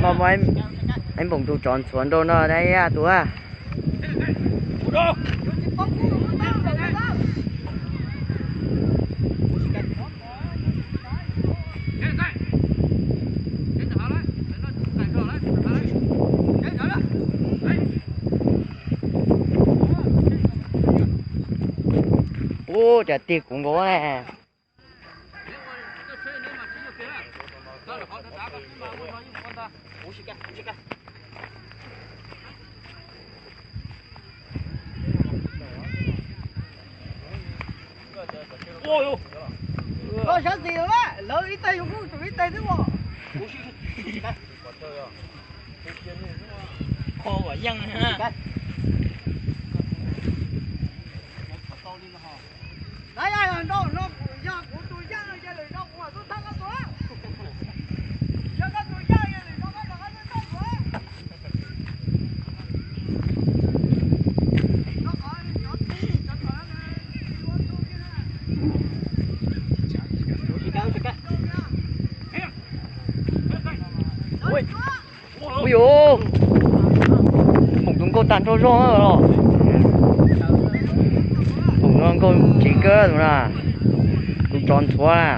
Mas muaj ib npoom tus tsov ntxhuav nrau no da tus a. Ub, cas tig kuv nkaus ne. Koj sab xis lawm, lawv ib teg yus kuj tsum ib teg xwb os. Kho kom yeej. Yog kuv tus yeej no ces lwm zaus kuv mam tub thab koj tus. Yog koj tus yeej ces lwm zaus koj rov qab tuaj thab kuv. Ui yus, npoom tus nkauj tag nrho zog los. Npoom no nkauj tsis kawg tus na, tus tsov ntxhuav na.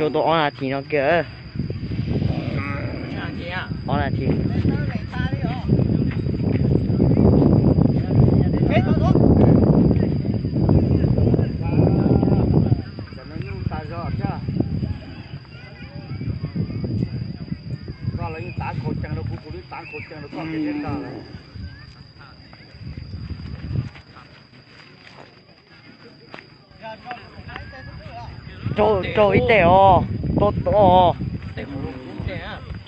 Rau tau ob nas this no kiag. Ob nas this. Koj los yeej tav khaus cees rau kuv, kuv yeej tav khaus cees rau koj. Raug ib teg os, tob tob. Tsis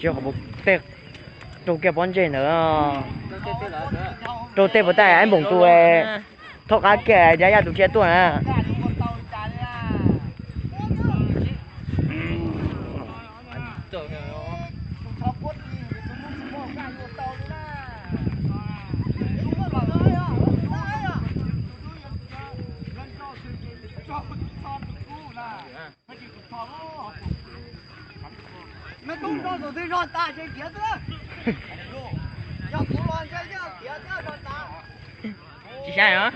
yog qhov tej raug kiag pob ntseg ntawd. Raug tej puas tag ib npoom tus, thaub qab kiag ya yaj tus tshiab tuaj na. Tsis saib os.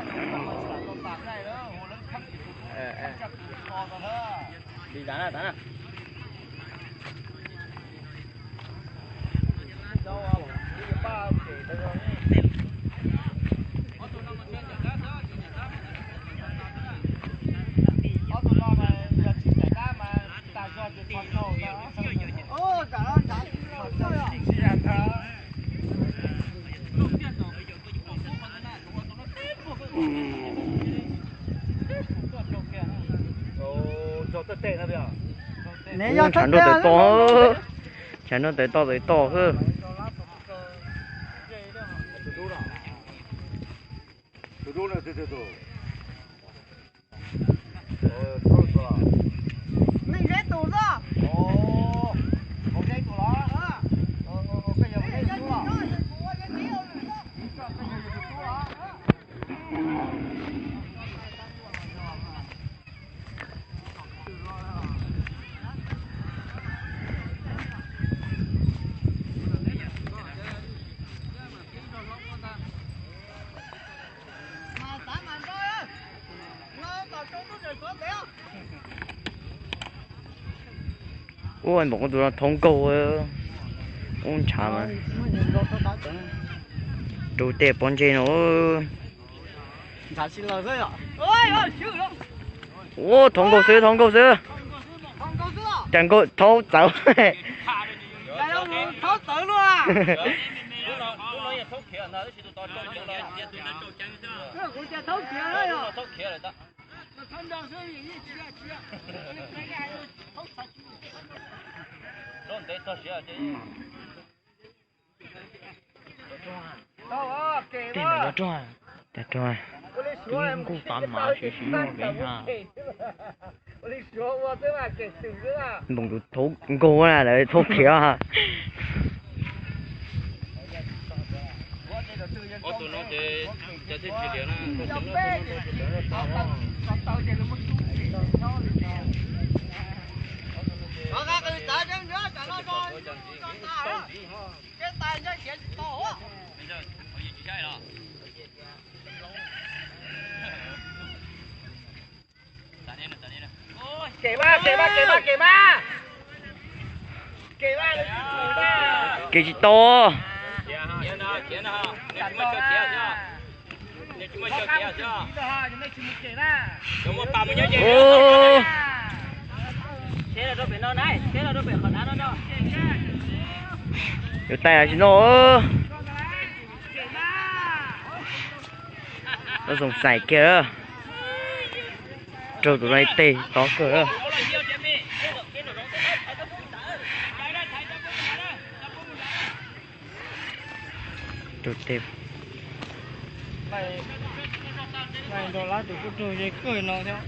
Li tas na, tas na. Tshav ntuj tawm toj, tshav ntuj tawm toj tawm toj xwb. Ua npaum tus no thoob nkaug, ub ntshav mas. Rau tej pob ntseg no. Ua thoob nkaug xwb, thoob nkaug xwb. Cas nkaug thoob txawv. Tab sis tus tod tsaus ceev lawm. Kuv tias thaub khiav lawm yog. Thaub khiav lawm tab. Lub ntev txog siav ces. Tej no nyob rog, cas rog, twb nkuj fav mas siv siv muaj kev na. Npoo tus thaub nkaug na lawv thaub khiav. Kev mas, kev mas, kev mas, kev mas. Kev tsis tau. Yuav tais tsis no. Lawv zoo xais kiag. Raug tus no ib teg tob kawg. Raug teg. Nrog lab tus kuj raug ze kawg no thiab.